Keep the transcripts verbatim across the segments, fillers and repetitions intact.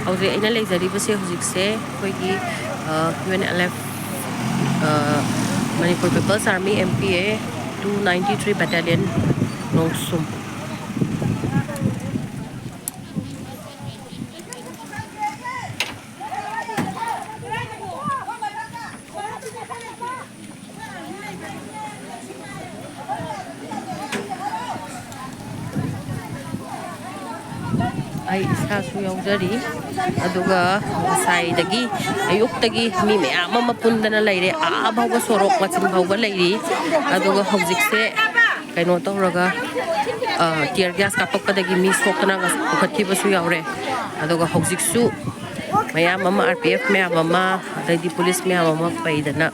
ꯍꯧꯖꯤꯛ ꯑꯩꯅ ꯂꯩꯖꯔꯤꯕꯁꯦ ꯍꯧꯖꯤꯛꯁꯦ ꯑꯩꯈꯣꯏꯒꯤ U N L F, Manipur people's army, M P A, two ninety three battalion ꯅꯣꯡꯁꯨꯝ꯫ ꯑꯩ ꯏꯁꯥꯁꯨ ꯌꯥꯎꯖꯔꯤ꯫ ꯑꯗꯨꯒ ꯉꯁꯥꯏꯗꯒꯤ, ꯑꯌꯨꯛꯇꯒꯤ ꯃꯤ ꯃꯌꯥꯝ ꯑꯃ ꯄꯨꯟꯗꯅ ꯂꯩꯔꯦ, ꯑꯥ ꯐꯥꯎꯕ ꯁꯣꯔꯣꯛ ꯃꯆꯤꯟ ꯐꯥꯎꯕ ꯂꯩꯔꯤ꯫ ꯑꯗꯨꯒ ꯍꯧꯖꯤꯛꯁꯦ ꯀꯩꯅꯣ ꯇꯧꯔꯒ, ꯇꯤꯌꯔ ꯒ꯭ꯌꯥꯁ ꯀꯥꯞꯄꯛꯄꯗꯒꯤ ꯃꯤ ꯁꯣꯛꯇꯅ ꯄꯨꯈꯠꯈꯤꯕꯁꯨ ꯌꯥꯎꯔꯦ꯫ ꯑꯗꯨꯒ ꯍꯧꯖꯤꯛꯁꯨ ꯃꯌꯥꯝ ꯑꯃ, ꯑꯥꯔ ꯄꯤ ꯑꯦꯐ ꯃꯌꯥꯝ ꯑꯃ, ꯑꯗꯩꯗꯤ ꯄꯨꯂꯤꯁ ꯃꯌꯥꯝ ꯑꯃ ꯄꯩꯗꯅ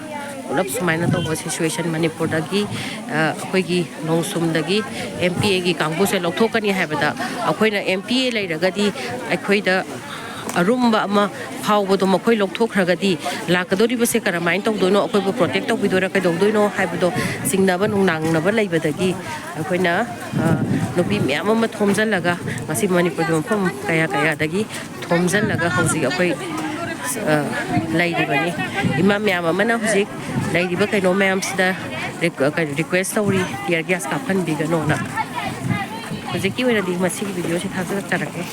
ꯄꯨꯂꯞ ꯁꯨꯃꯥꯏꯅ ꯇꯧꯕ ꯁꯤꯆꯨꯋꯦꯁꯟ ꯃꯅꯤꯄꯨꯔꯗꯒꯤ, ꯑ, ꯑꯩꯈꯣꯏꯒꯤ ꯅꯣꯡꯁꯨꯝꯗꯒꯤ ꯑꯦꯝ ꯄꯤ ꯑꯦꯒꯤ ꯀꯥꯡꯕꯨꯁꯦ ꯂꯧꯊꯣꯛꯀꯅꯤ ꯍꯥꯏꯕꯗ, ꯑꯩꯈꯣꯏꯅ ꯑꯦꯝ ꯄꯤ ꯑꯦ ꯂꯩꯔꯒꯗꯤ ꯑꯩꯈꯣꯏꯗ ꯑꯔꯨꯝꯕ ꯑꯃ ꯐꯥꯎꯕꯗꯣ ꯃꯈꯣꯏ ꯂꯧꯊꯣꯛꯈ꯭ꯔꯒꯗꯤ ꯂꯥꯛꯀꯗꯧꯔꯤꯕꯁꯦ ꯀꯔꯝꯍꯥꯏꯅ ꯇꯧꯗꯣꯏꯅꯣ, ꯑꯩꯈꯣꯏꯕꯨ ꯄ꯭ꯔꯣꯇꯦꯛ ꯇꯧꯕꯤꯗꯣꯏꯔꯥ ꯀꯩꯗꯧꯗꯣꯏꯅꯣ ꯍꯥꯏꯕꯗꯣ ꯆꯤꯡꯅꯕ ꯅꯨꯡꯅꯥꯡꯅꯕ ꯂꯩꯕꯗꯒꯤ ꯑꯩꯈꯣꯏꯅ, ꯑ, ꯅꯨꯄꯤ ꯃꯌꯥꯝ ꯑꯃ ꯊꯣꯝꯖꯤꯜꯂꯒ ꯉꯁꯤ ꯃꯅꯤꯄꯨꯔꯒꯤ ꯃꯐꯝ ꯀꯌꯥ ꯀꯌꯥꯗꯒꯤ ꯊꯣꯝꯖꯤꯜꯂꯒ ꯍꯧꯖꯤꯛ ꯑꯩꯈꯣꯏ, ꯑ, ꯂꯩꯔꯤꯕꯅꯤ꯫ ꯏꯃꯥ ꯃꯌꯥꯝ ꯑꯃꯅ ꯍꯧꯖꯤꯛ ꯂꯩꯔꯤꯕ ꯀꯩꯅꯣ ꯃꯌꯥꯝꯁꯤꯗ ꯔꯤꯛ-, ꯀꯩꯅꯣ, ꯔꯤꯀ꯭ꯋꯦꯁ ꯇꯧꯔꯤ, ꯇꯤꯌꯔ ꯒ꯭ꯌꯥꯁ ꯀꯥꯞꯍꯟꯕꯤꯒꯅꯣꯅ꯫ ꯍꯧꯖꯤꯛꯀꯤ ꯑꯣꯏꯅꯗꯤ ꯃꯁꯤꯒꯤ ꯚꯤꯗꯤꯑꯣꯁꯤ ꯊꯥꯖꯔꯛꯆꯔꯛꯀꯦ꯫